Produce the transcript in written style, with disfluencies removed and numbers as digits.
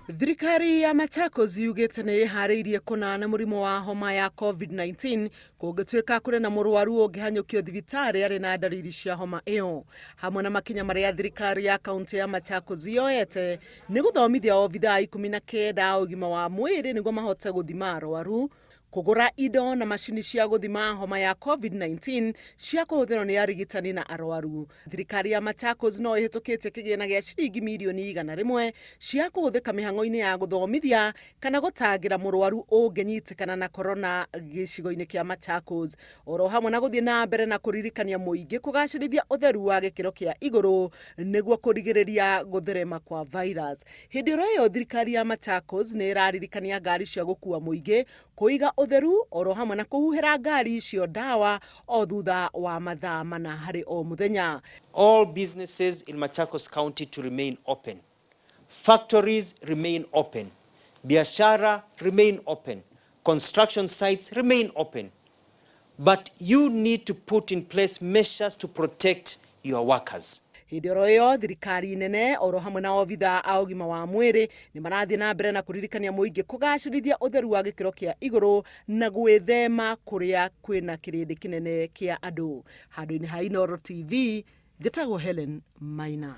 Thirikari ya Machakos yugĩte nĩ ĩharĩirie kũna na mũrimũ wa homa ya COVID-19 kũngĩtuĩka kũrĩ na mũrwaru ũngĩhanyũkio thibitarĩ arĩ na ndariri cia homa ĩyo. Hamwe na makinya marĩa thirikari ya kaunti ya Machakos yoete nĩ gũthomithia obithaa 19 a ũgima wa mwĩrĩ nĩguo mahote gũthima arwaru, kũgũra indo na macini cia gũthima homa ya COVID-19 cia kũhũthĩrwo nĩ arigitani na arwaru. Thirikari ya Machakos no ĩhĩtũkĩtie kĩgĩna gĩa ciringi mirioni 100 cia kũhũthĩka mĩhang'o-inĩ ya gũthomithia kana gũtangĩra mũrwaru ũngĩnyitĩkana na korona gĩcigo-inĩ kĩa Machakos, oro hamwe na gũthiĩ na mbere na kũririkania mũingĩ kũgacĩrithia ũtheru wa gĩkĩro kĩa igũrũ nĩguo kũrigĩrĩria gũtherema kwa virus. Hĩndĩ oro ĩyo thirikari ya Machakos nĩ ĩraririkania ngari cia gũkua mũingĩ kũiga ũtheru oro hamwe na kũhuhĩra ngari icio ndawa o thutha wa mathaa 4 harĩ o mũthenya. All businesses in Machakos County to remain open. Factories remain open. Biashara remain open. Construction sites remain open. But you need to put in place measures to protect your workers. Hĩndĩ oro ĩyo thirikari nene oro hamwe na obithaa a ũgima wa mwĩrĩ nĩ marathiĩ na mbere na kũririkania mũingĩ kũgacĩrithia ũtheru wa gĩkĩro kĩa igũrũ na gwĩthema kũrĩa kwĩna kĩrĩndĩ kĩnene kĩa andũ. Handũ-inĩ ha Inooro TV, njĩtagwo Helen Maina.